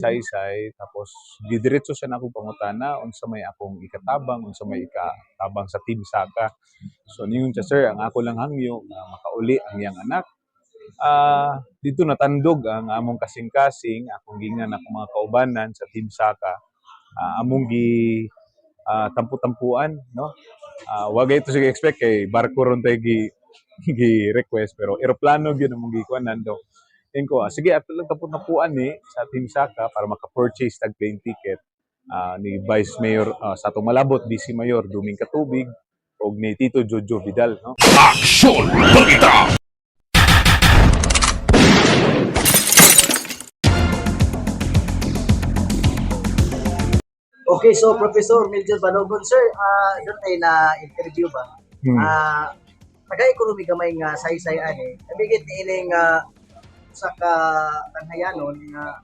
Saysay, tapos gidiretso siya na akong pangutana unsa may akong ikatabang, unsa may ikatabang sa Team Saka. So ningon siya, "Sir, ang ako lang hangyo nga makauli ang iyang anak." Dito natandog ang among kasing-kasing, akong giingnan akong mga kaubanan sa Team Saka. Among gi tampu-tampuan, no? Wa ito sige expect kay barko ron tayo gi request, pero eroplano gyud among gikuanan do. Ingon ko, "Sige, ato lang tampu-tampuan ni sa Team Saka para maka-purchase tag plane ticket ni Vice Mayor sa atong Malabot, Vice Mayor Duming Katubig og ni Tito Jojo Vidal," no? Aksyon Balita! Okay, so Professor Mildred Balogon, sir, doon tayo na interview ba? Hmm. Taga-ekonomi gamay nga saysay ani. Nabigit ni ining usa ka tanghayanon nga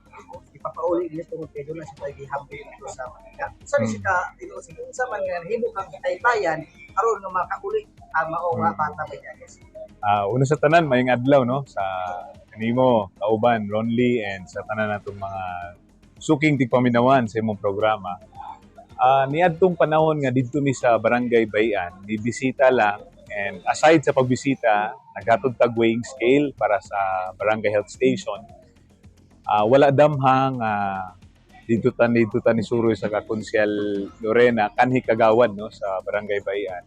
ipapauli niya tungod kay doon na siya gihambing dito sa Manila. Sa ni siya ka tinuod sige unsa man nga nahimo kang taytayan aron nga makauli ang mao nga bata ba niya? Una sa tanan, maayong adlaw, no, sa kanimo kauban Ronly and sa tanan natong mga suking tigpaminawan sa imong programa. Niadtong panahon nga didto mi sa Barangay Bayan, ni bisita lang, and aside sa pagbisita, naghatod tag weighing scale para sa Barangay Health Station. Wala damhang didto ta ni suroy sa Konsyal Lorena kanhi kagawad, no, sa Barangay Bayan,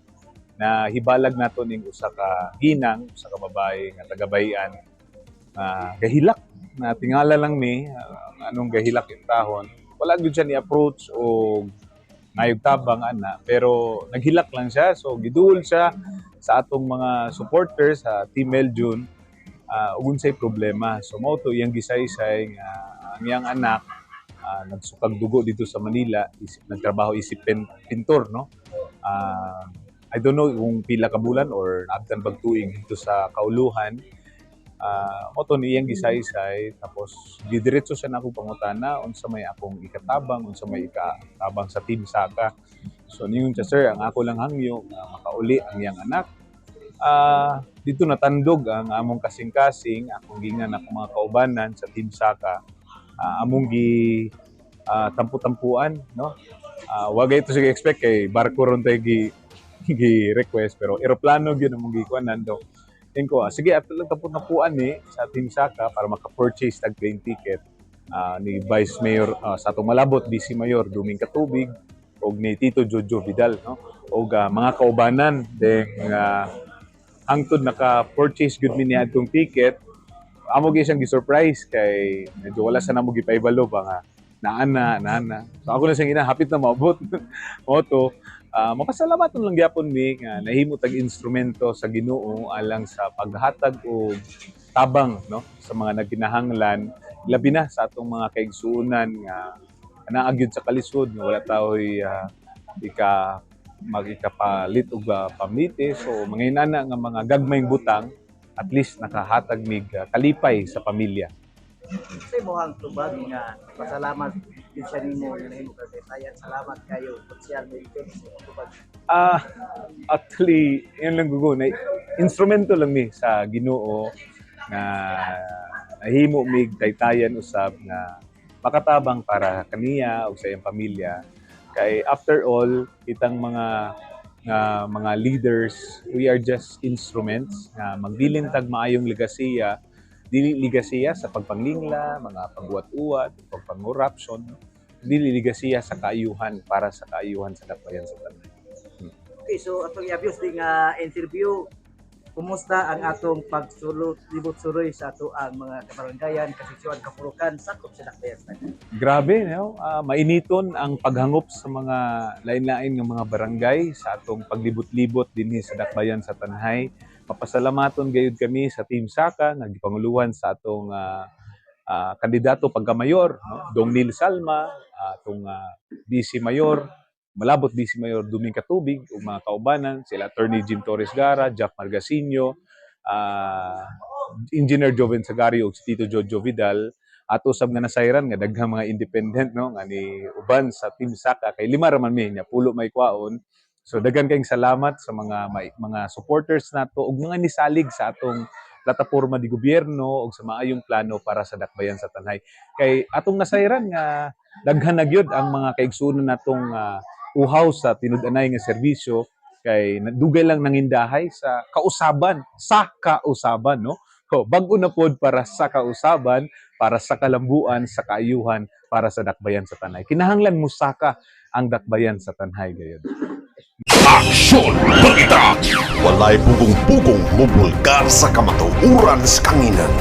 na hibalag nato ning usa ka ginang, usa ka babae nga taga Bayan nga gahilak na tingala lang mi anong gahilak yung tahon. Wala gyud siya ni approach o ngayog tabang ana, pero naghilak lang siya, so giduol siya sa atong mga supporters sa Team Meljun ug unsay problema. So mao to iyang gisaysay nga ang iyang anak nagsukag dugo dito sa Manila, isip nagtrabaho isip pintor, no? I don't know kung pila ka bulan or naabtan bag tuig dito sa kauluhan. Mao to ni iyang gisaysay, tapos gidiretso siya na akong pangutana unsa may akong ikatabang, unsa may ikatabang sa Team Saka. So ningon siya, "Sir, ang ako lang hangyo nga makauli ang iyang anak." Dito natandog ang among kasing-kasing, akong giingnan akong mga kaubanan sa Team Saka. Among gi tampu-tampuan, no? Wa ito sige expect kay barko ron tayo gi request, pero eroplano gyud among gikuanan do. Ingon ko, "Sige, ato lang tampu-tampuan ni sa Team Saka para maka-purchase tag plane ticket ni Vice Mayor sa atong Malabot, Vice Mayor Duming Katubig og ni Tito Jojo Vidal," no, og mga kaubanan. Then hangtod naka-purchase gud mi niadtong ticket, amo gyud siyang gi-surprise kay medyo wala sa namo gipaibalo ba nga naana naana. So ako na siyang ina hapit na maabot. Mao to mapasalamatan lang gyapon mi nga nahimo tag instrumento sa Ginoo alang sa paghatag og tabang, no, sa mga nagkinahanglan, labi na sa atong mga kaigsuonan nga naa gyud sa kalisod nga wala taoy ika mag-ikapalit og pamlite. So mga inana nga mga gagmayng butang, at least nakahatag mig kalipay sa pamilya. Sa imong tubag nga pasalamat gyud siya nimo nga nahimo kang taytayan. Salamat kayo, Konsyal Mildred, sa imong tubag. Actually, yun lang gugo na instrumento lang mi sa Ginoo nga nahimo mig taytayan usab nga makatabang para kaniya ug sa iyang pamilya, kay after all, kitang mga nga mga leaders, we are just instruments nga magbilin tag maayong legasiya, dili ligasiya sa pagpanglingla, mga pagbuhat-uwat, pagpangoruption, dili ligasiya sa kaayuhan, para sa kaayuhan sa Dakbayan sa tanan. Okay, so atong i-abuse di nga interview, kumusta ang atong pagsulot libot suroy sa ato ang mga kabaranggayan, kasitsuan, kapurukan sakop sa Dakbayan sa tanan? Grabe, no? Mainiton ang paghangop sa mga lain-lain nga mga barangay sa atong paglibot-libot dinhi sa Dakbayan sa Tanhay. Mapasalamaton gayud kami sa Team Saka nga gipanguluhan sa atong kandidato pagka-mayor, no? Dong Neil Salma, atong Vice Mayor, Malabot Vice Mayor Duming Katubig ug mga kaubanan, sila Attorney Jim Torres Gara, Jack Margasinio, Engineer Joven Sagario ug si Tito Jojo Vidal. Ato sab nga nasayran nga daghang mga independent, no, nga ni uban sa Team Saka kay lima ra man mi nya pulo may kwaon. So daghan kayong salamat sa mga mga supporters nato ug mga nisalig sa atong plataforma. plataporma di gobyerno o sa maayong plano para sa dakbayan sa Tanay. Kay atong nasayran nga daghan na gyud ang mga kaigsuonan natong uhaw sa tinud-anay nga serbisyo kay dugay lang nangindahay sa kausaban, no? So, bag-o na pod para sa kausaban, para sa kalambuan, sa kaayuhan, para sa dakbayan sa Tanay. Kinahanglan musaka ang dakbayan sa Tanay gayud. Aksyon Balita. Walay pugong-pugong mubulgar sa kamatuoran sa kanginan.